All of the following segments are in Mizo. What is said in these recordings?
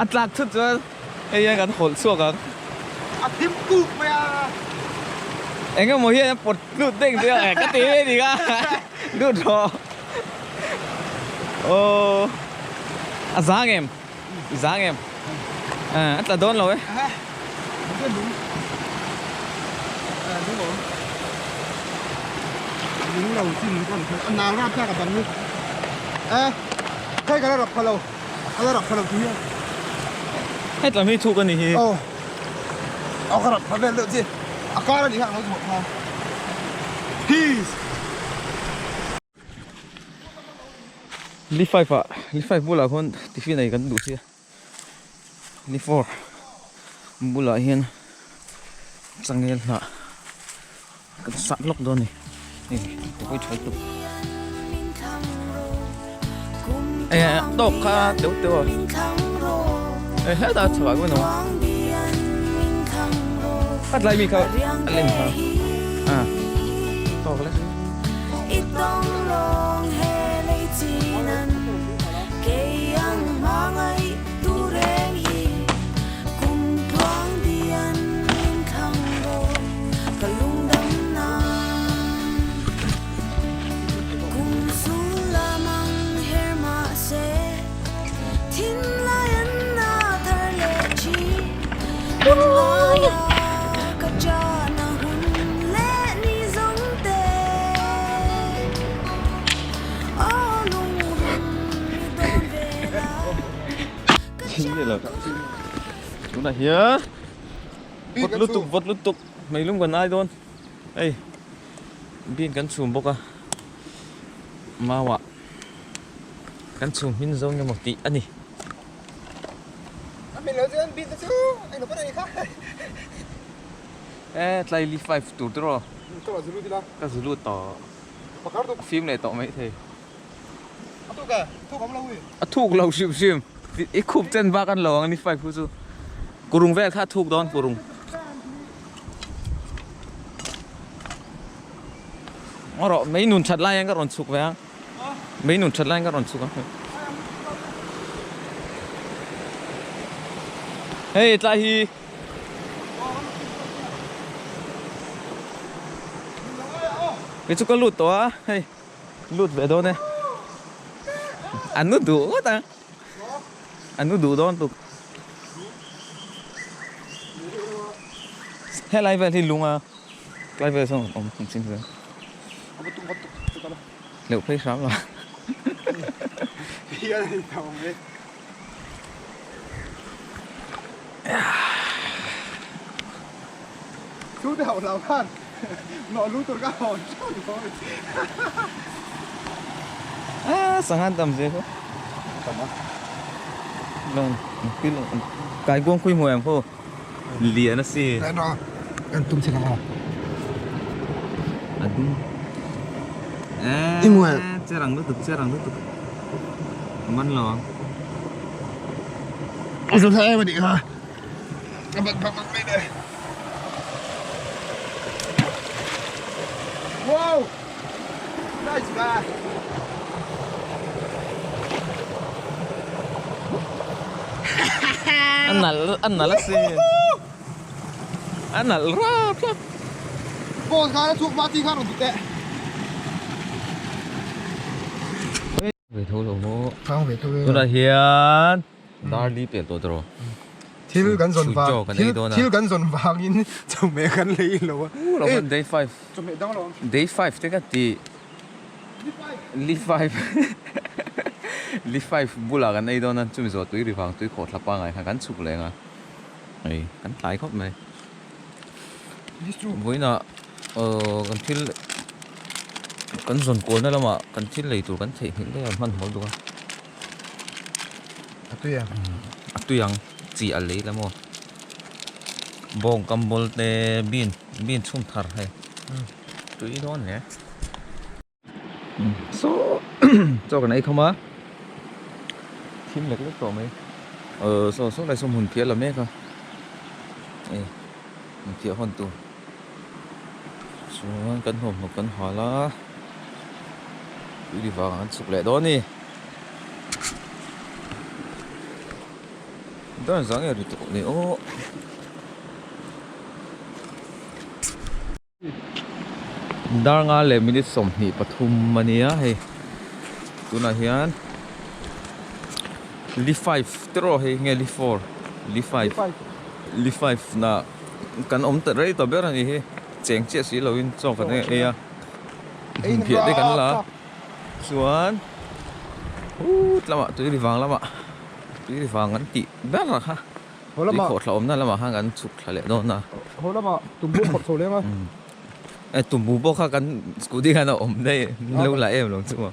A tlak thut chuan hei hian kan hawlh chhuak ang. A thim kuk mai a. Eng emaw hian a pawt lut deng deng ang e ka ti ve ni kha. Lut rawh. Aw a zang em? I zang em? A tla dawn lo e. Lung lo chin kan kha a nau rap kha ka bang ni. E hei ka la rap pha lo. Ka la rap pha lo tu hian. Hei tlam hi thuk a ni hi. Aw. Aw ka rap pha vel deuh chi. A kar a nih kha ka lo zuah kha. Peace. Li 5 ah li 5 bulah khawn tiffin ei kan duh sia li 4 bulah hian changel hnah kan sah lawk dawn a ni hei ka pawi tha lutuk e tawk kha deuh deuh a e hetah chho ah khawn a awm a tlai mi kha a lem kha a tawk lek. Tunah hian vawt lutuk vawt lutuk meilum kan ai dawn hei bean kan chhum bawk a mau ah kan chhum hmin zo nge maw tih a ni. E tlai li 5 tur te rawh ka zu lut tawh fim leh tawh mai thei a thuk lo hrim hrim i khup chen bak an lo ang ni 5 khu chu kurung vel kha a thuk dawn kurung ngaw rawh mei nun that lai hian ka rawn chhuk ve ang mei nun that lai hian ka rawn chhuk ang hei tlai hi Kei chu ka lut tawh a hei lut ve dawn e an nu duh ngawt ang an nu duh dawn tuk helai vel hi lung a tlai vel sawn awm ang chin vel leuh phei hram la. Chu te hauh lo khan nawh lu tur ka hawn ṭeuh dawn. Ah, sanghan tam zia khaw. Tam a. Lang, pil kai guang khui hmuai ang khaw. Lian a si. Kan ro kan tum chhe ka. A dum. I hmuai. Cherang lutuk, cherang lutuk. Man lo ang. Zu thla em a nih kha. Ka ban phak bak mai le. Wow! Nice guy. A nal a nal a sin. A nal rap rap. Ball khan a chhuak hma chi khan rawn ti teh. Ve tho lo maw? Thang ve tho e. Tunah hian dar li pel tawh tawh. Thil kan zawn vang thil kan zawn vangin chawhmeh kan lei lo a. U lo khan day 5. Chawhmeh dang lo. Day 5 te ka ti. Li 5. Li 5 bulah kan ei dawn a chumi zawh tui ri vang tui khawh thla pangai khan kan chhuk leng a. Hei kan tlai khawp mai. Vawiinah kan thil kan zawn kualna lamah kan thil lei tur kan theihnghilh daih a hmanhmawh lutuk a. A tui ang. A tui ang chi a lei la maw. Bawng kam bawl te bean bean chhum thar hei tui dawn hle. Saw chaw kan ei khawm a thim lek lek tawh mai aw saw saw lai saw hmun phiah la mek a hei hmun phiah hawn tur chuan kan hnawmhnawk kan hal a tui vang an chhuk leh dawn a ni. Dar zah nge ri tawh le aw. Dar nga leh minute 23 a nia hei tunah hian li five te rawh hei nge li four li five li five na kan awm ta rei ta ber a ni hi cheng chiah si lovin chaw kan ei a hmunphiah te kan la a chuan hut lamah tui ri vang lamah tui ri vang an tih ber kha. Tui khawh thla awmna lamah khan kan chhuk thla leh dawn a. Haw lamah tumbu khawrh chho leng a. E tumbu pawh kha kan scooty khan a awm daih lo la em lo chu maw.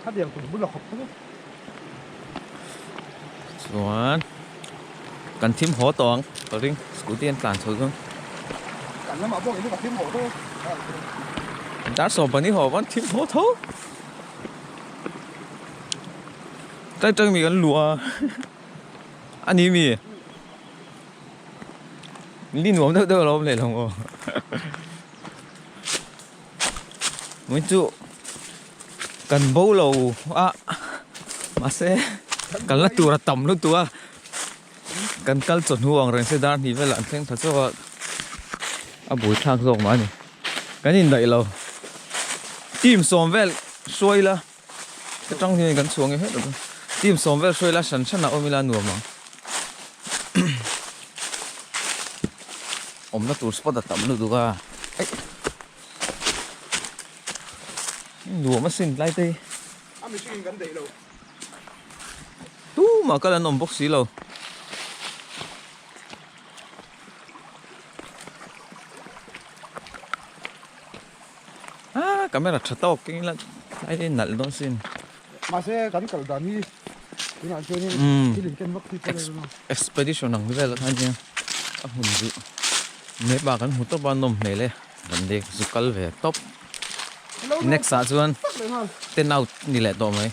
Khatiang tumbu la khawp kha chu. Chuan kan thim haw tawh ang ka ring scooty an tlan chho chuan. Kan lamah pawh ka thim haw tho. Dar 12 haw pawn thim haw tho. Tlai tang mi kan luh a a ni mi ni nuam deuh deuh a lo awm leh lo maw mai chu kan bo lo a mahse kan la tur a tam lutuk a kan kal chawhnu ang reng se dar hnih velah an thleng tha chauh a a buaithlak zawk mah a ni kan indaih lo team sawm vel hruai ila. Ka tang hian kan chhuang nge het a team sawm vel hruai la hran hran ah awm ila nuam ang awmna tur spot a tam lutuk a aih nuam asin tlai te hi a mihring in kan daih lo tumah kal an awm bawk si lo. Ah camera tha tawk keng ila tlai hi nalh dawn sin. Mahse kan kal dan hi tunah chuanin thil in ken vak hi chuan a Expedition ang vel khan hian a hmun chu map ah kan hmu tawp a nawm hmel e kan lek zu kal ve tawp. Next ah chuan ten out ni leh tawh mai.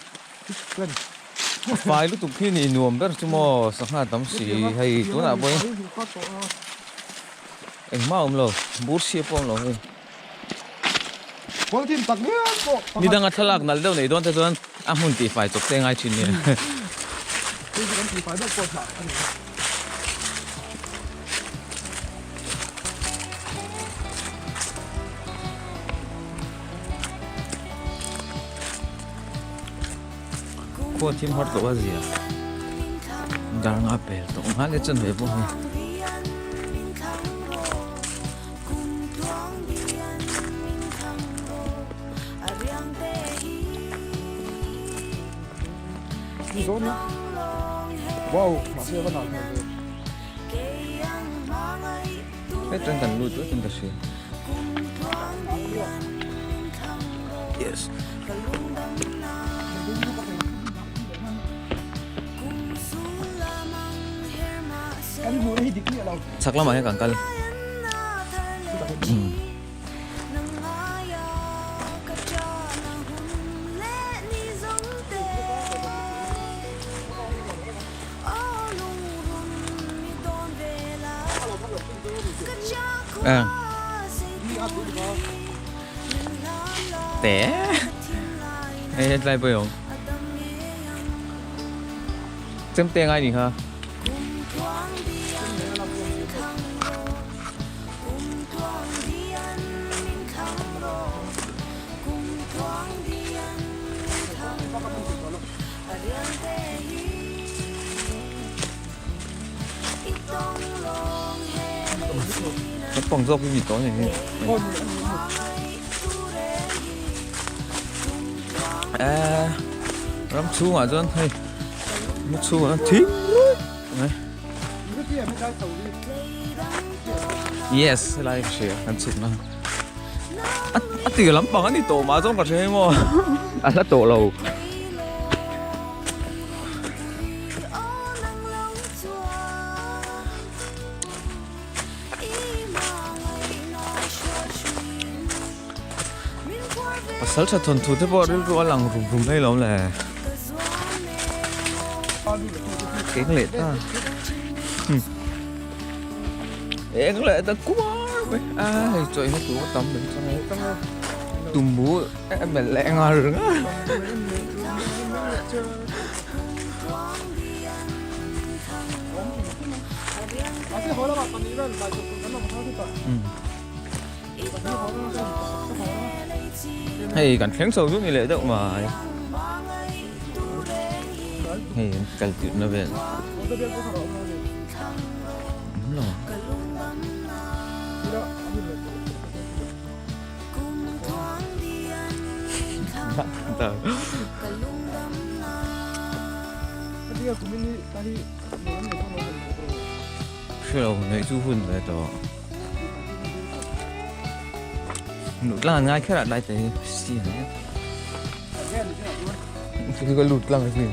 Fai lutuk khi ni nuam ber chu maw sangha tam si hei tunah pawhin engmah a awm lo bur chhia pawh a awm lo hei. Ni danga thlalak nalh deuh nei dawn te chuan a hmun tih fai chawp te ngai thin nia. Khua thim har tawh a zia dar nga pel tawh nga le chan ve pawh hi. Hetah kan lut vek in ka hria. Yes. Chhak lamah hian kan kal. Eng. Te. Hei hetlai pawh i awm. Chemte ngai ni kha. Naupang zawk hi mi tawh a ni hi. Eee ram chhungah chuan hei mu chhungah thim ruih mai. Yes helai ka hria kan chhukna a tir lampang a ni tawh mah zawng ka hria maw a hla tawh lo. Pasal tha thawnthu te pawh rilru a lang rum rum mai lawm le. Keng leh ta. Eng leh ta kuar mai. A hei chawi na tur tam mai chang e. Tumbu mel leh ngar ngar. Hei kan thleng chho chu ni leh deuh mai. Hei an kal tirh na vel. Awm lo. Hrelo neih chu hun ve tawh. Lut tlang an ngai kher a tlai te hi si an nia. Chu ka lut tlang asin.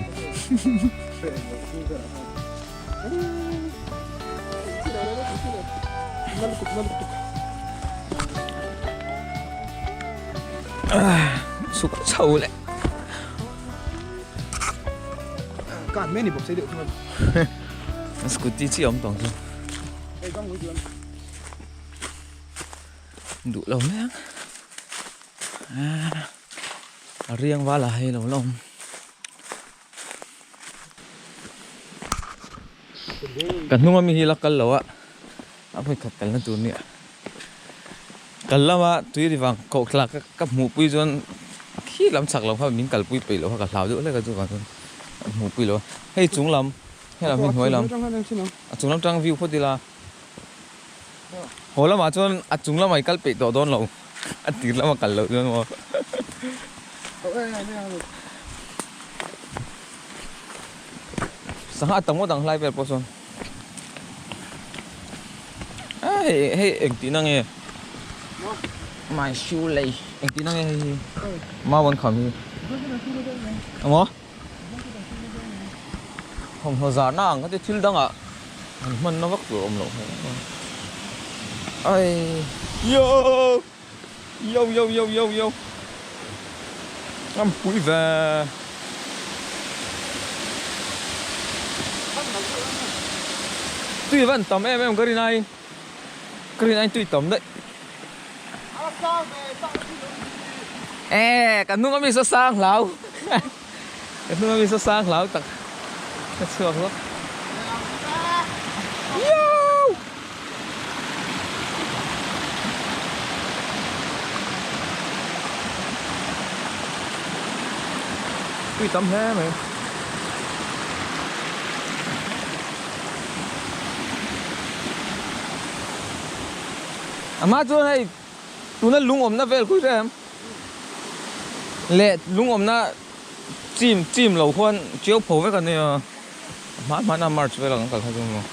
Chhuk chho leh. Kan mai ni bawk sei deuh chuan. Scooty chi awm tawng chu. Duh lo mai ang. A riang val a hei lo la awm. Ka hnung ami hi la kal lo a, a hmui khat kalna tur nia. Kal lama tui ri vang koh thlak ka hmuh pui chuan khi lam chak lo kha min kalpui peih lo kha ka hlau deuh hlek a chuvang chuan ka hmuh pui lo a. Hei chung lam, he lam hi hnuai lam, a chung lam tang view phawt ila. Haw lamah chuan a chung lamah i kal peih tawh dawn lo, a tir lama kal loh chuan maw. Sangha tam ngawt ang hlai vel pawh sawn. A hei hei engtihna nge my shoe lei engtihna nge hei hi mau an kham hi emaw thawmhnaw zarna ang kha chu thil dangah an hmanna vak tur a awm loh hmel ai yo yo yo yo yo yo an pui ve. Tui van tam em em ka rin aiin ka rin aiin tui tam daih. E ka hnung ami saw sang hlau ka hnung ami saw sang hlau tak ka chhuak lawk. Tui tam hle mai. A hma chuan hei tuna lung awmna vel khui hrem leh lung awmna chim chim lo khuan chiau pho vek a nia a hma hmana march vel ang kal kha chu maw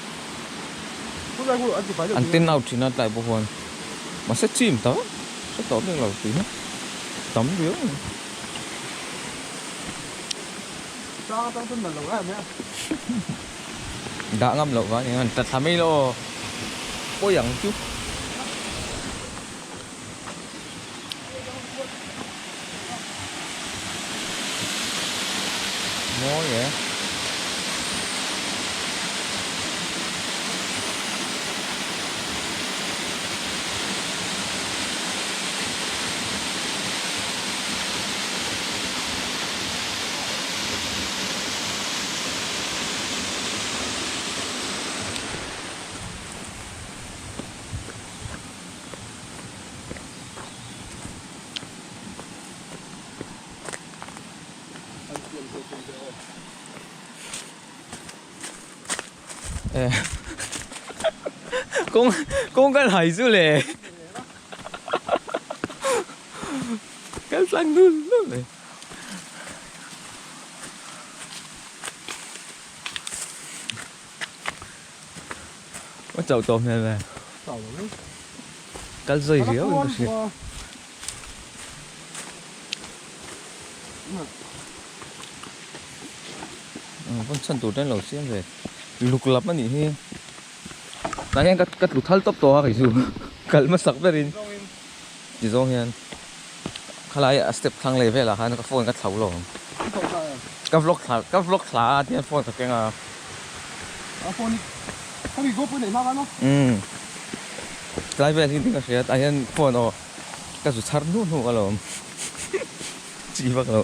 an ten out thin a tlai pawh khuan mahse chim ta hre tawh bik lo tih hi tam riau a ni. Dah ngam loh vang eng an tla thla mai lo pawi ang chu. Mawi e. Kawng kawng kan hai chu le kal tlang dul dul mai. Có chậu tôm này về. Kal zui riau in ka hria. Vawn chhan tur te an lo siam ve luk lam a nih hi tah hian ka tlu thal tawp tawh a kei chu kal hmasak berin ti zawng hian khalai a step thlang leh velah khan ka phone ka thlo lo ka vlog thla ka vlog thla a tihian phone ka keng a umm tlai vel hi ka hria tah hian phone aw ka zu chhar hnuh hnuh alawm chi vak lo.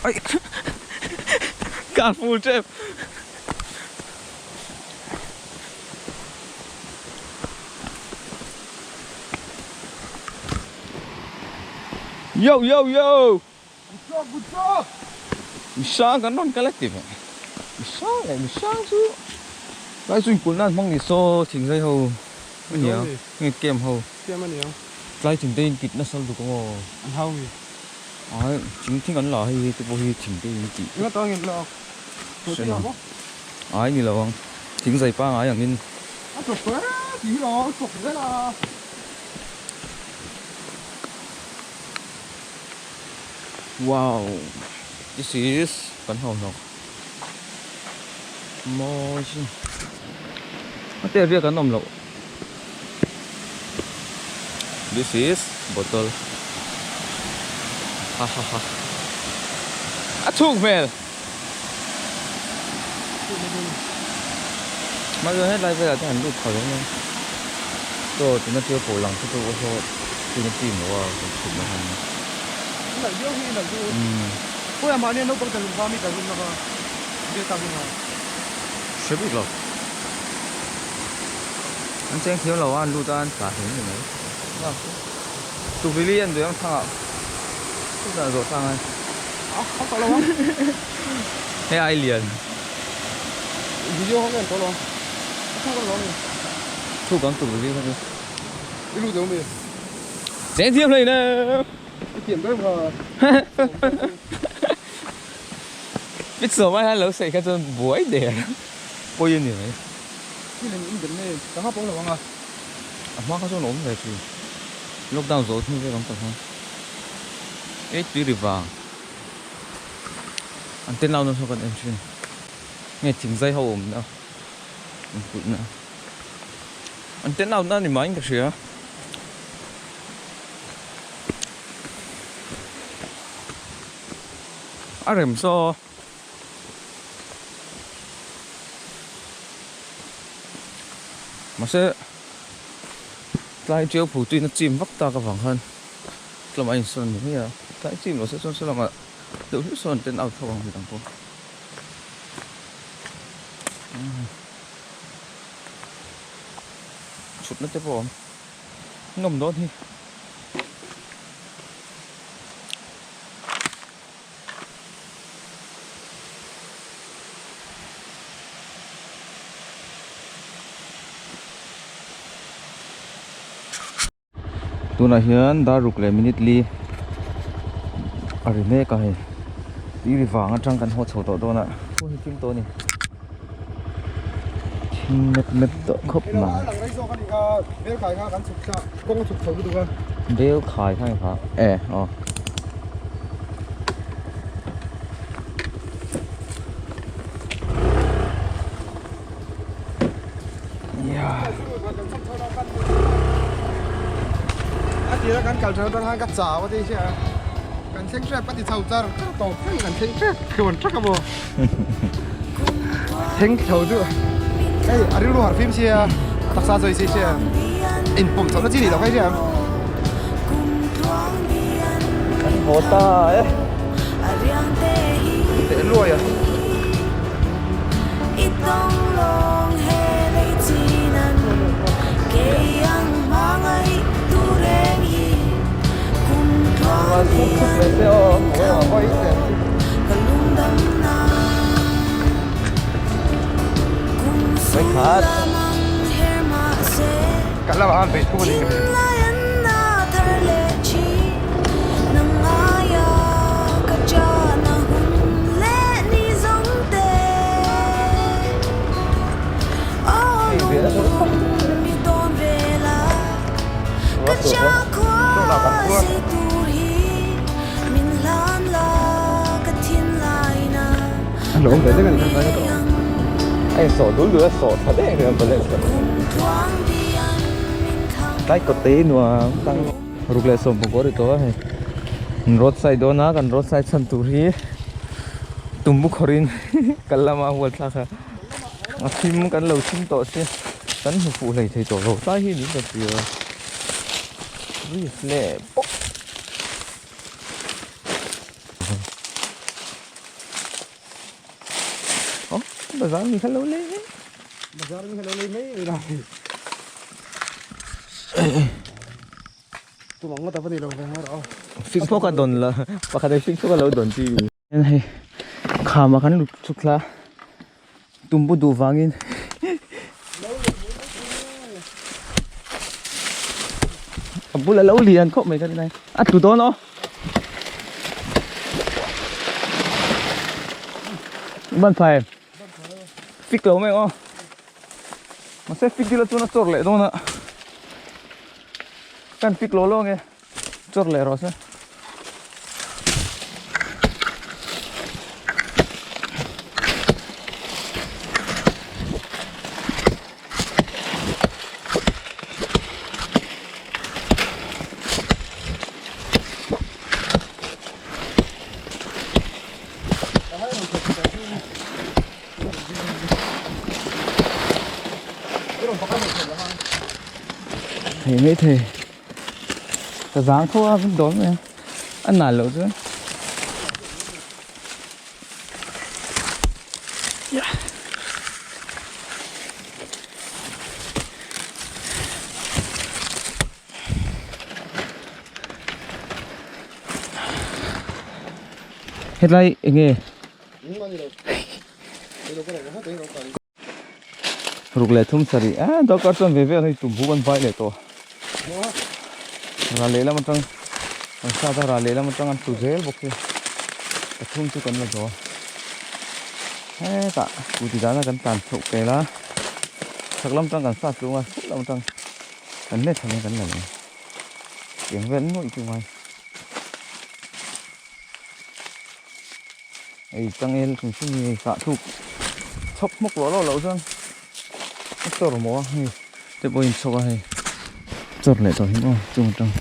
Ai Car full tep. Yo yo yo. Good job good job. Misang kan rawn kal a ti ve. Misang leh misang chu tlai chu inkulh nan hmang ni saw thingzai ho ania nge camp ho. Camp ania. Tlai thing te in kit nasa lutuk ang aw. An hau mi. Ai thing thing an la hei hi te pawh hi thing te in tih. Enga tang in lak. Hre lo. Ai ni lo ang. Thing zai pangai ang in. A chawp tawh e tih hi lo a chawp zel a. Wow this is kan ho hnawk mawi sin a te riak an awm loh this is bottle ha ha ha a chhuk hmel mahse helai velah te han lut phal ang a chaw tuna tia pawh lang te pawh saw tuna team lo a kan chhuk na khan hre bik lo an cheng thiam lo a an lut a an tla hle ni mai tukvili an duh ang thangah chutah zawh tlang a. Hei ai lian. Video ho ngen tawh lo. A thuk an lo ni. Thuk ang tur video kha chu. I lut lo mi. Cheng thiam hlei na. I thiam ber kha. Bit sawm ai han lo saih kha chuan buai der. Pawi a ni mai. I lem in dem nei. Ka hma pawh lo ang a. A hma kha chuan awm ve thin. Lockdown zawh hnu vek ang tawh khan. Ei tui ri vang. An ten lau nasa kan en thin. Nge thingzai ho awmna inkulhna. An ten out na ni maiin ka hria. A rem saw. Mahse tlai tiau phu tuina chim vak tak avang khan tlawm a insawn ni mai a tlai chim lo se chuan sawlangah deuh hlek sawn ten out tho ang midang pawh chhutna te pawh a awm nawm dawn hi. Tunah hian dar ruk leh minute li a ri mek a hei tui ri vang atang kan haw chho tawh dawn a khua hi thim tawh a ni thim mep mep tawh khawp mai bel khai kha engkha e aw. A tira kan kal tha khan ka chau a ti sia kan thleng hrep ka ti chho char char tawp thleng kan thleng hrep tluan thak a maw thleng chho chu hei a rilru harh fim sia a taksa chawi si sia inpawm chhoh na chi nih loh kha sia. Kan haw ta e. Teh luai a. Kan lamah khan vei thum a ni ka hria. A insawh dul dul a sawh tha deuh em balance loh tlai kawt te hi nuam tang ruk leh sawm pawh ri tawh a hei road side dawn a kan road side chhan tur hi tumbu khawrh in kal lama hual thlak a a thim kan lo thim tawh si kan hmu fuh hlei thei tawh lo tlai hi niin ka hria ri leh pawp. Bazar mi kha lo lei mai. Bazar mi kha lo lei mai mai la. Tumang ngawt a va ni lo ve ngar aw. Fik pawh ka dawn la, pakhat ah fik pawh ka lo dawn chi. Hei kham ah kan lut chuk thla tumbu duh vangin a bula lo lian khawp mai ka rinai a tlu dawn aw. Ban phai fik lo mai aw mahse fik ila chuan a chawr leh dawn a kan fik lo lo ange chawr leh rawh se. Thei mai thei ka zang tho a vun dawn mai a a nal loh chuan Hetlai enge ruk leh thum sarih ah darkar chuan ve vel hei tumbu kan vai leh tawh ral lehlam atang an sat a ral lehlam atang an tlu zel bawk hi pathum chu kan la zo a hetah scooty dana kan tlan chhoh vel a chhak lam atang kan sat tlung a chhuk lam atang kan let thla kan la leh tiang vel nuaih chu ngai. Hei changel hrim hrim hi hei kah thluk chhawk hmawk ruah loh loh chuan a chawr maw a hei te pawh a inchhawk a hei chawr leh tawh hi maw chung atang.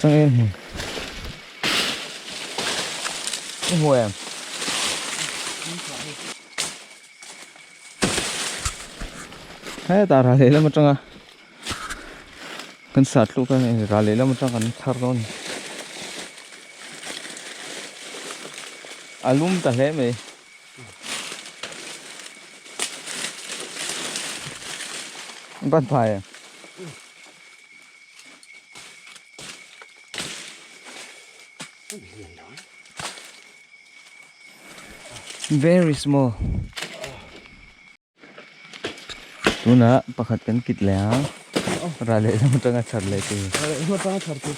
Changel hmun i hmu em? Hetah ral lehlam atanga kan sat tluk a hei ral lehlam atang kan thar dawn a ni a lum ta hle mai ban phai em. Very small. Tunah pakhat kan kit leh a ral leh lam atanga chhar leh tur. Ral leh lam atanga chhar tur.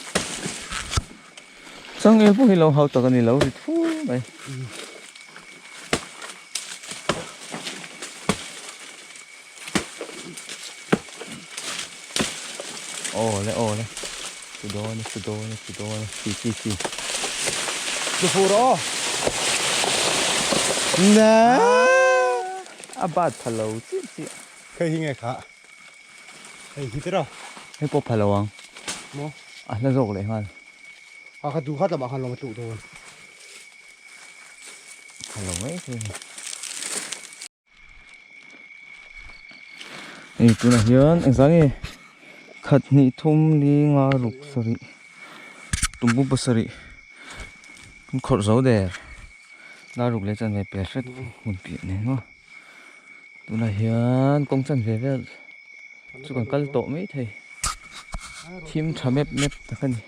Changel pawh hi lo hau tak a ni lo rit fu mai. Aw le aw le chu dawn e chu dawn e chu dawn e chi chi chi Chu fu rawh aw. Na a bat pha lo chiah chiah. Hei hi nge kha hei hi tiraw. Hei pawh pha lo ang. Maw. A hla zawk leh nghal. A kha duh khat lamah khan lawng a tluh dawn. Pha lo mai thei. Hei tunah hian engzah nge khat hnih thum li nga ruk sarih tumbu pasarih an khawrh zo der dar ruk leh chanve pel hret hmun piah nen maw tunah hian kawng chanve vel chu kan kal tawh mai thei thim tha mep mep tak a ni.